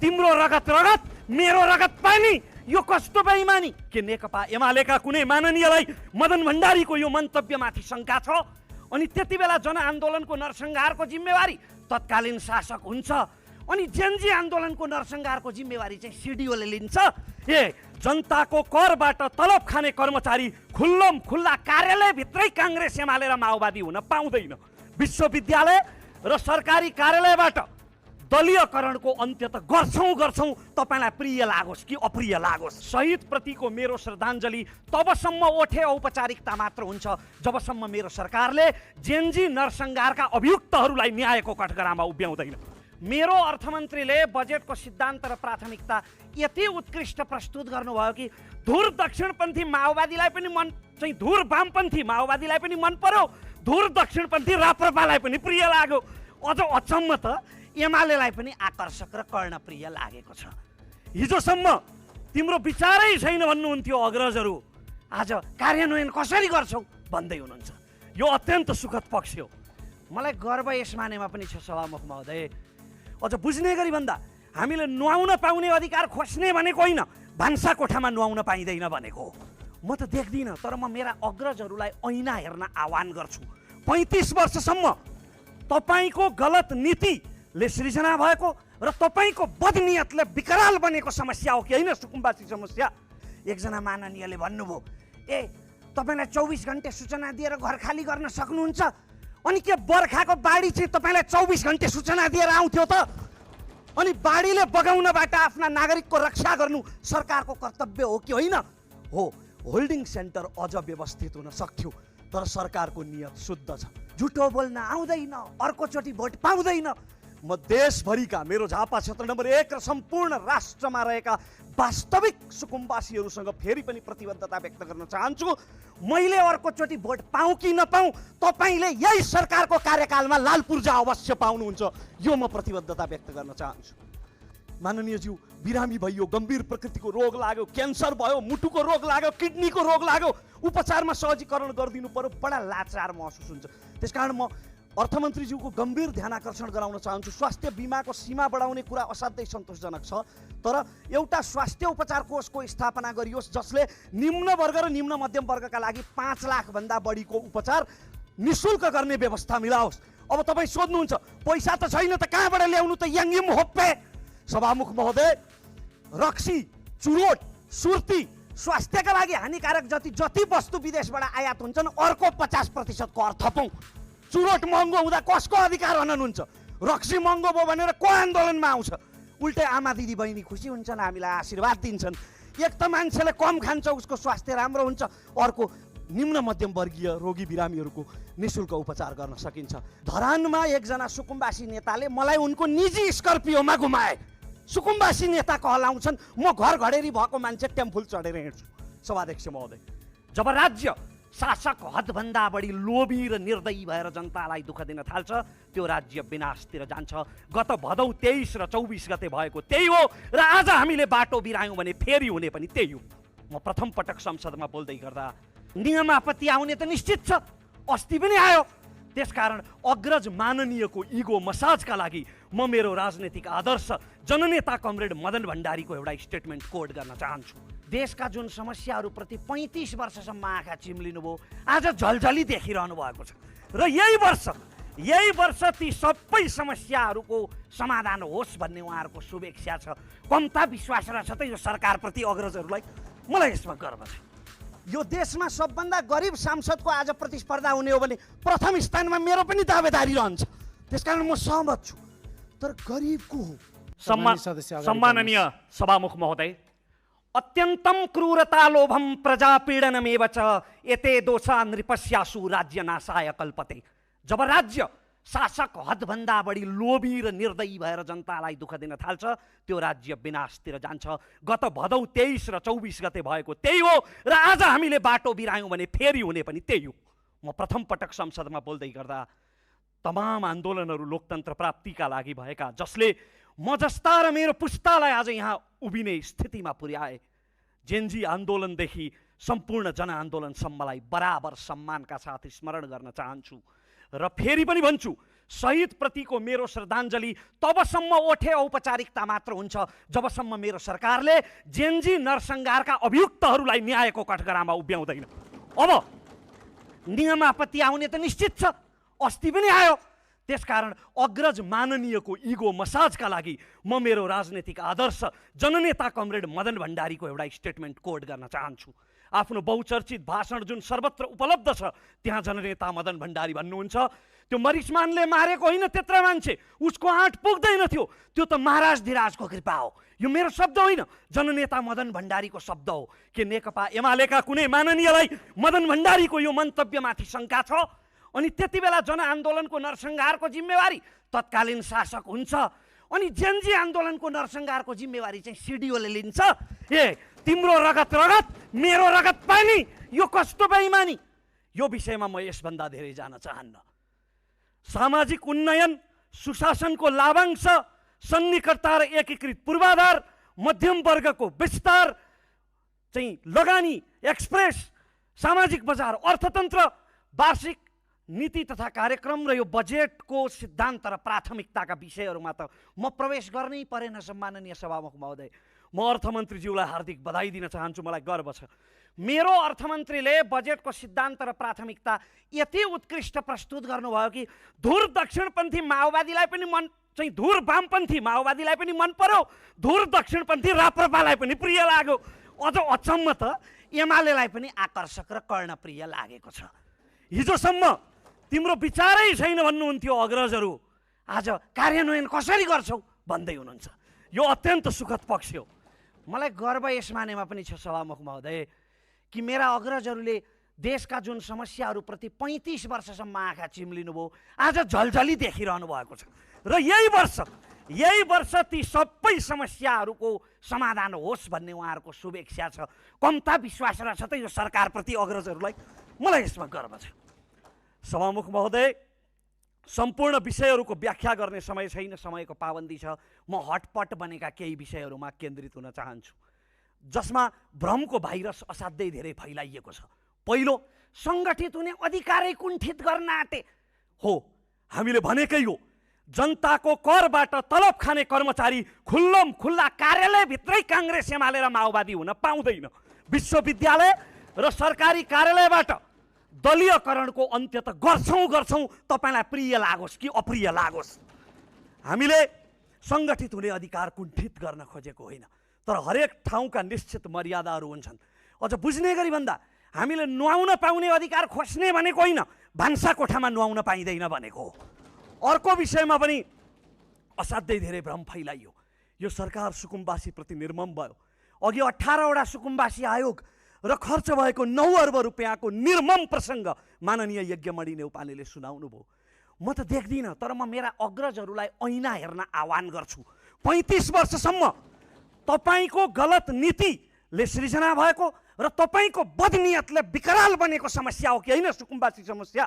तिम्रो रगत रगत मेरो रगत पानी, यो कस्तो बेइमानी। के नेकपा एमालेका कुनै माननीयलाई मदन भण्डारीको यो मन्तव्यमाथि शङ्का छ? अनि त्यति बेला जनआन्दोलनको नरसंहारको जिम्मेवारी तत्कालीन शासक हुन्छ, अनि जेनजी आन्दोलनको नरसंहारको जिम्मेवारी चाहिँ सिडिओले लिन्छ। जनताको करबाट तलब खाने कर्मचारी खुल्लम खुल्ला कार्यालयभित्रै काङ्ग्रेस एमाले र माओवादी हुन पाउँदैन। विश्वविद्यालय र सरकारी कार्यालयबाट दलीयकरणको अन्त्य त गर्छौँ, तपाईँलाई प्रिय लागोस् कि अप्रिय लागोस्। शहीदप्रतिको मेरो श्रद्धाञ्जली तबसम्म ओठे औपचारिकता मात्र हुन्छ जबसम्म मेरो सरकारले जेनजी नरसंहारका अभियुक्तहरूलाई न्यायको कठघरामा उभ्याउँदैन। मेरो अर्थमन्त्रीले बजेटको सिद्धान्त र प्राथमिकता यति उत्कृष्ट प्रस्तुत गर्नुभयो कि धुर दक्षिणपन्थी माओवादीलाई पनि मन चाहिँ धुर वामपन्थी माओवादीलाई पनि मन पर्यो, धुर दक्षिणपन्थी राप्रपालाई पनि प्रिय लाग्यो। अझ अचम्म त एमालेलाई पनि आकर्षक र कर्णप्रिय लागेको छ। हिजोसम्म तिम्रो विचारै छैन भन्नुहुन्थ्यो अग्रजहरू, आज कार्यान्वयन कसरी गर्छौ भन्दै हुनुहुन्छ। यो अत्यन्त सुखद पक्ष हो। मलाई गर्व यस मानेमा पनि छ सभामुख महोदय, अझ बुझ्ने गरी भन्दा हामीले नुहाउन पाउने अधिकार खोज्ने भनेको होइन, भान्सा कोठामा नुहाउन पाइँदैन भनेको हो। म त देख्दिनँ, तर म मेरा अग्रजहरूलाई ऐना हेर्न आह्वान गर्छु। 35 वर्षसम्म तपाईँको गलत नीतिले सृजना भएको र तपाईँको बदनियतले विकराल बनेको समस्या हो कि होइन सुकुम्बासी समस्या? एकजना माननीयले भन्नुभयो, तपाईँलाई 24 घन्टे सूचना दिएर घर खाली गर्न सक्नुहुन्छ, अनि के बर्खाको बाढी चाहिँ तपाईँलाई 24 घन्टे सूचना दिएर आउँथ्यो त? अनि बाढीले बगाउनबाट आफ्ना नागरिकको रक्षा गर्नु सरकारको कर्तव्य हो कि होइन? हो। होल्डिङ सेन्टर अझ व्यवस्थित हुन सक्थ्यो, तर सरकारको नियत शुद्ध छ। झुटो बोल्न आउँदैन, अर्कोचोटि भोट पाउँदैन। म देशभरिका मेरो झापा क्षेत्र नम्बर 1 र सम्पूर्ण राष्ट्रमा रहेका वास्तविक सुकुम्बासीहरूसँग फेरि पनि प्रतिबद्धता व्यक्त गर्न चाहन्छु। मैले अर्कोचोटि भोट पाऊँ कि नपाऊँ, तपाईँले यही सरकारको कार्यकालमा लाल पूर्जा अवश्य पाउनुहुन्छ, यो म प्रतिबद्धता व्यक्त गर्न चाहन्छु। माननीयज्यू, बिरामी भइयो, गम्भीर प्रकृतिको रोग लाग्यो, क्यान्सर भयो, मुटुको रोग लाग्यो, किडनीको रोग लाग्यो, उपचारमा सहजीकरण गरिदिनु पर्यो, बडा लाचार महसुस हुन्छ। त्यसकारण म अर्थमन्त्रीज्यूको गम्भीर ध्यान आकर्षण गराउन चाहन्छु। स्वास्थ्य बिमाको सीमा बढाउने कुरा असाध्यै सन्तोषजनक छ, तर एउटा स्वास्थ्य उपचार कोषको स्थापना गरियोस् जसले निम्न वर्ग र निम्न मध्यम वर्गका लागि 5 लाखभन्दा बढीको उपचार निःशुल्क गर्ने व्यवस्था मिलाओस्। अब तपाईँ सोध्नुहुन्छ पैसा त छैन त कहाँबाट ल्याउनु त? याङ्गिम होप्पे सभामुख महोदय, रक्सी, चुरोट, सुर्ती स्वास्थ्यका लागि हानिकारक जति वस्तु विदेशबाट आयात हुन्छन् अर्को 50% कर थपौँ। चुरोट महँगो हुँदा कसको अधिकार हननुहुन्छ? रक्सी महँगो भयो भनेर को आन्दोलनमा आउँछ? उल्टै आमा दिदी बहिनी खुसी हुन्छन्, हामीलाई आशीर्वाद दिन्छन्। एक त मान्छेले कम खान्छ उसको स्वास्थ्य राम्रो हुन्छ, अर्को निम्न मध्यम वर्गीय रोगी बिरामीहरूको निःशुल्क उपचार गर्न सकिन्छ। धरानमा एकजना सुकुम्बासी नेताले मलाई उनको निजी स्कर्पियोमा घुमाए। सुकुम्बासी नेता कहलाउँछन्, म घर घडेरी भएको मान्छे टेम्फुल चढेर हिँड्छु। सभाध्यक्ष महोदय, जब राज्य शासक हदभन्दा बढी लोभी र निर्दयी भएर जनतालाई दुःख दिन थाल्छ, त्यो राज्य विनाशतिर जान्छ। गत भदौ 23 र 24 गते भएको त्यही हो, र आज हामीले बाटो बिरायौँ भने फेरि हुने पनि त्यही हो। म प्रथम पटक संसदमा बोल्दै गर्दा नियम आपत्ति आउने त निश्चित छ, अस्ति पनि आयो। त्यसकारण अग्रज माननीयको इगो मसाजका लागि म मेरो राजनीतिक आदर्श जननेता कमरेड मदन भण्डारीको एउटा स्टेटमेन्ट कोड गर्न चाहन्छु। देशका जुन समस्याहरूप्रति 35 वर्षसम्म आँखा चिम्लिनुभयो, आज झलझली देखिरहनु भएको छ, र यही वर्ष ती सबै समस्याहरूको समाधान होस् भन्ने उहाँहरूको शुभेच्छा छ। कम्ता विश्वास रहेछ त यो सरकारप्रति अग्रजहरूलाई। मलाई यसमा गर्व छ। यो देशमा सबभन्दा गरिब सांसदको आज प्रतिस्पर्धा हुने हो भने प्रथम स्थानमा मेरो पनि दावेदारी रहन्छ। त्यसकारण म सहमत छु, तर गरिब को हो? सम्माननीय सभामुख महोदय, अत्यन्तं क्रूरता लोभम प्रजापीडनमेव च एते दोषा नृपस्यासु राज्य नाशाय कल्पते। जब राज्य शासक हदभन्दा बढी लोभी र निर्दयी भएर जनतालाई दुःख दिन थाल्छ, त्यो राज्य विनाशतिर जान्छ। गत भदौ 23 र 24 गते भएको त्यही हो, र आज हामीले बाटो बिरायौँ भने फेरि हुने पनि त्यही हो। म प्रथम पटक संसदमा बोल्दै गर्दा तमाम आन्दोलनहरू लोकतन्त्र प्राप्तिका लागि भएका, जसले म जस्ता र मेरो पुस्तालाई आज यहाँ उभिने स्थितिमा पुर्याए, जेनजी आन्दोलनदेखि सम्पूर्ण जनआन्दोलनसम्मलाई बराबर सम्मानका साथ स्मरण गर्न चाहन्छु। र फेरि पनि भन्छु, शहीदप्रतिको मेरो श्रद्धाञ्जली तबसम्म ओठे औपचारिकता मात्र हुन्छ जबसम्म मेरो सरकारले जेनजी नरसंहारका अभियुक्तहरूलाई न्यायको कठघरामा उभ्याउँदैन। अब नियम आपत्ति आउने त निश्चित छ, अस्ति पनि आयो। त्यसकारण अग्रज माननीयको इगो मसाजका लागि म मेरो राजनीतिक आदर्श जननेता कमरेड मदन भण्डारीको एउटा स्टेटमेन्ट कोट गर्न चाहन्छु। आफ्नो बहुचर्चित भाषण जुन सर्वत्र उपलब्ध छ त्यहाँ जननेता मदन भण्डारी भन्नुहुन्छ, त्यो मरिचमानले मारेको होइन त्यत्रा मान्छे, उसको आँट पुग्दैन थियो, त्यो त महाराज धिराजको कृपा हो। यो मेरो शब्द होइन, जननेता मदन भण्डारीको शब्द हो कि नेकपा एमालेका कुनै माननीयलाई मदन भण्डारीको यो मन्तव्यमाथि शङ्का छ अनि त्यति बेला जनआन्दोलनको नरसंहारको जिम्मेवारी तत्कालीन शासक हुन्छ अनि जेनजी आन्दोलनको नरसंहारको जिम्मेवारी चाहिँ सिडिओले लिन्छ। ए तिम्रो रगत रगत मेरो रगत पानी, यो कस्तो बेइमानी। यो विषयमा म यसभन्दा धेरै जान चाहन्न। सामाजिक उन्नयन, सुशासनको लाभांश, सन्निकटता र एकीकृत पूर्वाधार, मध्यम वर्गको विस्तार चाहिँ लगानी, एक्सप्रेस, सामाजिक बजार, अर्थतन्त्र, वार्षिक नीति तथा कार्यक्रम र यो बजेटको सिद्धान्त र प्राथमिकताका विषयहरूमा त म प्रवेश गर्नै परेन। सम्माननीय सभामुख महोदय, म अर्थमन्त्रीज्यूलाई हार्दिक बधाई दिन चाहन्छु। मलाई गर्व छ मेरो अर्थमन्त्रीले बजेटको सिद्धान्त र प्राथमिकता यति उत्कृष्ट प्रस्तुत गर्नुभयो कि धुर दक्षिणपन्थी माओवादीलाई पनि मन चाहिँ धुर वामपन्थी माओवादीलाई पनि मन पर्यो, धुर दक्षिणपन्थी राप्रपालाई पनि प्रिय लाग्यो, अझ अचम्म त एमालेलाई पनि आकर्षक र कर्णप्रिय लागेको छ। हिजोसम्म तिम्रो विचारै छैन भन्नुहुन्थ्यो अग्रजहरू, आज कार्यान्वयन कसरी गर्छौ भन्दै हुनुहुन्छ। यो अत्यन्त सुखद पक्ष हो। मलाई गर्व यस मानेमा पनि छ सभामुख महोदय कि मेरा अग्रजहरूले देशका जुन समस्याहरूप्रति 35 वर्षसम्म आँखा चिम्लिनुभयो आज झलझली देखिरहनु भएको छ र यही वर्ष ती सबै समस्याहरूको समाधान होस् भन्ने उहाँहरूको शुभेच्छा छ। कम्ता विश्वास रहेछ त यो सरकारप्रति अग्रजहरूलाई, मलाई यसमा गर्व छ। सभामुख महोदय, सम्पूर्ण विषयहरूको व्याख्या गर्ने समय छैन, समयको पाबन्दी छ। म हटपट बनेका केही विषयहरूमा केन्द्रित हुन चाहन्छु जसमा भ्रमको भाइरस असाध्यै धेरै फैलाइएको छ। पहिलो, सङ्गठित हुने अधिकारै कुण्ठित गर्न आँटे हो। हामीले भनेकै हो, जनताको करबाट तलब खाने कर्मचारी खुल्लम खुल्ला कार्यालयभित्रै काङ्ग्रेस एमाले र माओवादी हुन पाउँदैन। विश्वविद्यालय र सरकारी कार्यालयबाट दलीयकरणको अन्त्य त गर्छौँ, तपाईँलाई प्रिय लागोस् कि अप्रिय लागोस्। हामीले सङ्गठित हुने अधिकार कुण्ठित गर्न खोजेको होइन, तर हरेक ठाउँका निश्चित मर्यादाहरू हुन्छन्। अझ बुझ्ने गरी भन्दा हामीले नुहाउन पाउने अधिकार खोज्ने भनेको होइन, भान्सा कोठामा नुहाउन पाइँदैन भनेको हो। अर्को विषयमा पनि असाध्यै धेरै भ्रम फैलाइयो। यो सरकार सुकुम्बासीप्रति निर्मम भयो। अघि 18 वटा सुकुम्बासी आयोग र खर्च भएको 9 अर्ब रुपियाँको निर्मम प्रसङ्ग माननीय यज्ञमणि नेउपानेले सुनाउनु भयो। म त देख्दिनँ, तर म मेरा अग्रजहरूलाई ऐना हेर्न आह्वान गर्छु। 35 वर्षसम्म तपाईँको गलत नीतिले सृजना भएको र तपाईँको बदनियतले विकराल बनेको समस्या हो कि होइन सुकुम्बासी समस्या?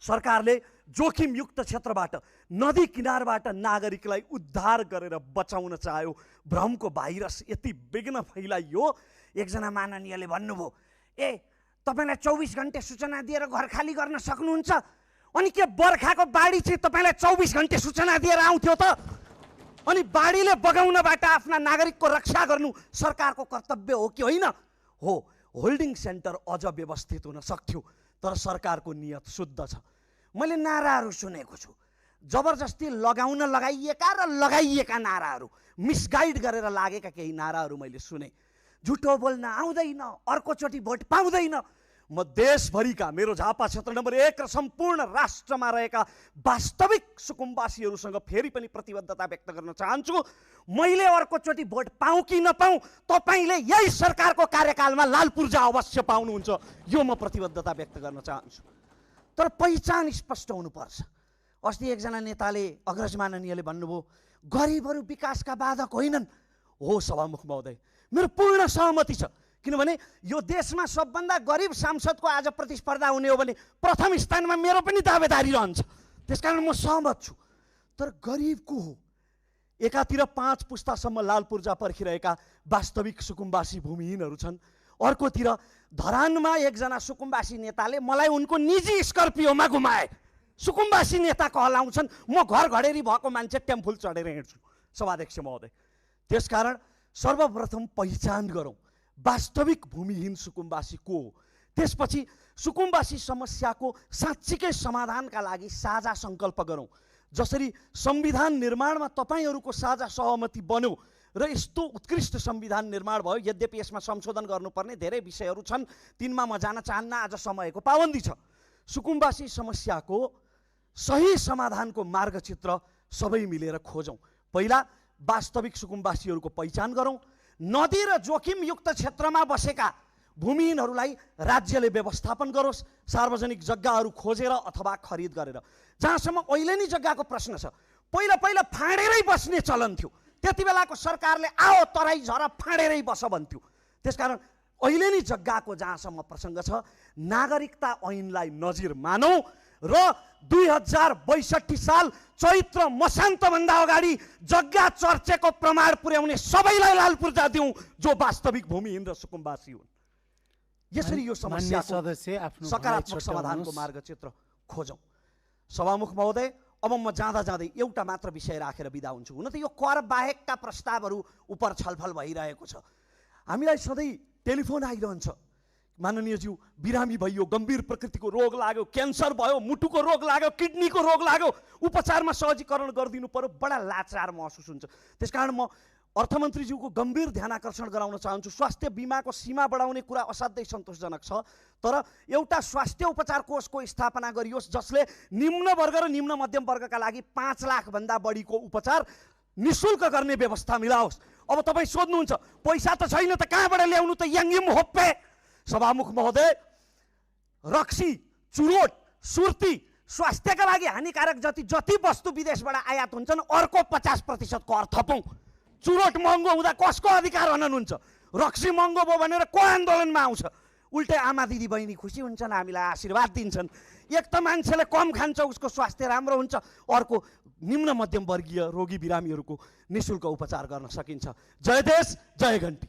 सरकारले जोखिमयुक्त क्षेत्रबाट, नदी किनारबाट नागरिकलाई उद्धार गरेर बचाउन चाह्यो। भ्रमको भाइरस यति विघ्न फैलाइयो, एकजना माननीयले भन्नुभयो, ए तपाईँलाई 24 घन्टे सूचना दिएर घर खाली गर्न सक्नुहुन्छ, अनि के बर्खाको बाढी चाहिँ तपाईँलाई 24 घन्टे सूचना दिएर आउँथ्यो त? अनि बाढीले बगाउनबाट आफ्ना नागरिकको रक्षा गर्नु सरकारको कर्तव्य हो कि होइन? हो। होल्डिङ सेन्टर अझ व्यवस्थित हुन सक्थ्यो, तर सरकारको नियत शुद्ध छ। मैले नाराहरू सुनेको छु, जबरजस्ती लगाइएका र लगाइएका नाराहरू, मिसगाइड गरेर लागेका केही नाराहरू मैले सुने। झुटो बोल्न आउँदैन, अर्कोचोटि भोट पाउँदैन। म देशभरिका मेरो झापा क्षेत्र नम्बर 1 र सम्पूर्ण राष्ट्रमा रहेका वास्तविक सुकुम्बासीहरूसँग फेरि पनि प्रतिबद्धता व्यक्त गर्न चाहन्छु। मैले अर्कोचोटि भोट पाऊँ कि नपाऊँ, तपाईँले यही सरकारको कार्यकालमा लाल पूर्जा अवश्य पाउनुहुन्छ, यो म प्रतिबद्धता व्यक्त गर्न चाहन्छु। तर पहिचान स्पष्ट हुनुपर्छ। अस्ति एकजना नेताले, अग्रज माननीयले भन्नुभयो गरिबहरू विकासका बाधक होइनन्। हो सभामुख महोदय, मेरो पूर्ण सहमति छ, किनभने यो देशमा सबभन्दा गरिब सांसदको आज प्रतिस्पर्धा हुने हो भने प्रथम स्थानमा मेरो पनि दावेदारी रहन्छ। त्यसकारण म सहमत छु। तर गरिब को हो? एकातिर 5 पुस्तासम्म लाल पूर्जा पर्खिरहेका वास्तविक सुकुम्बासी भूमिहीनहरू छन्, अर्कोतिर धरानमा एकजना सुकुम्बासी नेताले मलाई उनको निजी स्कर्पियोमा घुमाए। सुकुम्बासी नेता कहलाउँछन्। म घर घडेरी भएको मान्छे टेम्फुल चढेर हिँड्छु सभाध्यक्ष महोदय। त्यसकारण सर्वप्रथम पहिचान गरौँ वास्तविक भूमिहीन सुकुम्बासी को हो। त्यसपछि सुकुम्बासी समस्याको साँच्चीकै समाधानका लागि साझा सङ्कल्प गरौँ। जसरी संविधान निर्माणमा तपाईँहरूको साझा सहमति बन्यो र यस्तो उत्कृष्ट संविधान निर्माण भयो, यद्यपि यसमा संशोधन गर्नुपर्ने धेरै विषयहरू छन्, तिनमा म जान चाहन्न, आज समयको पाबन्दी छ। सुकुम्बासी समस्याको सही समाधानको मार्गचित्र सबै मिलेर खोजौँ। पहिला वास्तविक सुकुम्बासीहरूको पहिचान गरौँ। नदी र जोखिमयुक्त क्षेत्रमा बसेका भूमिहीनहरूलाई राज्यले व्यवस्थापन गरोस्, सार्वजनिक जग्गाहरू खोजेर अथवा खरिद गरेर। जहाँसम्म अहिले नै जग्गाको प्रश्न छ, पहिला पहिला फाँडेरै बस्ने चलन थियो। त्यति बेलाको सरकारले आओ तराई झर फाँडेरै बस भन्थ्यो। त्यसकारण अहिले नै जग्गाको जहाँसम्म प्रसङ्ग छ, नागरिकता ऐनलाई नजिर मानौँ र 2062 साल चैत्र मसान्तभन्दा अगाडि जग्गा चर्चेको प्रमाण पुर्याउने सबैलाई लाल पूर्जा दिउँ जो वास्तविक भूमिहीन र सुकुम्बासी हुन्। यसरी यो समस्याको सकारात्मक समाधानको मार्गचित्र खोजौँ। सभामुख महोदय, अब म जाँदा जाँदै एउटा मात्र विषय राखेर बिदा हुन्छु। हुन त यो कर बाहेकका प्रस्तावहरू उप छलफल भइरहेको छ। हामीलाई सधैँ टेलिफोन आइरहन्छ, माननीयज्यू बिरामी भइयो, गम्भीर प्रकृतिको रोग लाग्यो, क्यान्सर भयो, मुटुको रोग लाग्यो, किडनीको रोग लाग्यो, उपचारमा सहजीकरण गरिदिनु पर्यो, बडा लाचार महसुस हुन्छ। त्यसकारण म अर्थमन्त्रीज्यूको गम्भीर ध्यान आकर्षण गराउन चाहन्छु। स्वास्थ्य बिमाको सीमा बढाउने कुरा असाध्यै सन्तोषजनक छ, तर एउटा स्वास्थ्य उपचार कोषको स्थापना गरियोस् जसले निम्न वर्ग र निम्न मध्यम वर्गका लागि 5 लाखभन्दा बढीको उपचार निःशुल्क गर्ने व्यवस्था मिलाओस्। अब तपाईँ सोध्नुहुन्छ पैसा त छैन त कहाँबाट ल्याउनु त, याङ्गिम होप्पे। सभामुख महोदय, रक्सी, चुरोट, सुर्ती स्वास्थ्यका लागि हानिकारक जति वस्तु विदेशबाट आयात हुन्छन् अर्को 50% कर थपौँ। चुरोट महँगो हुँदा कसको अधिकार हनन हुन्छ? रक्सी महँगो भयो भनेर को आन्दोलनमा आउँछ? उल्टै आमा दिदी बहिनी खुसी हुन्छन्, हामीलाई आशीर्वाद दिन्छन्। एक त मान्छेले कम खान्छ उसको स्वास्थ्य राम्रो हुन्छ, अर्को निम्न मध्यम वर्गीय रोगी बिरामीहरूको निःशुल्क उपचार गर्न सकिन्छ। जय देश, जय घन्टी।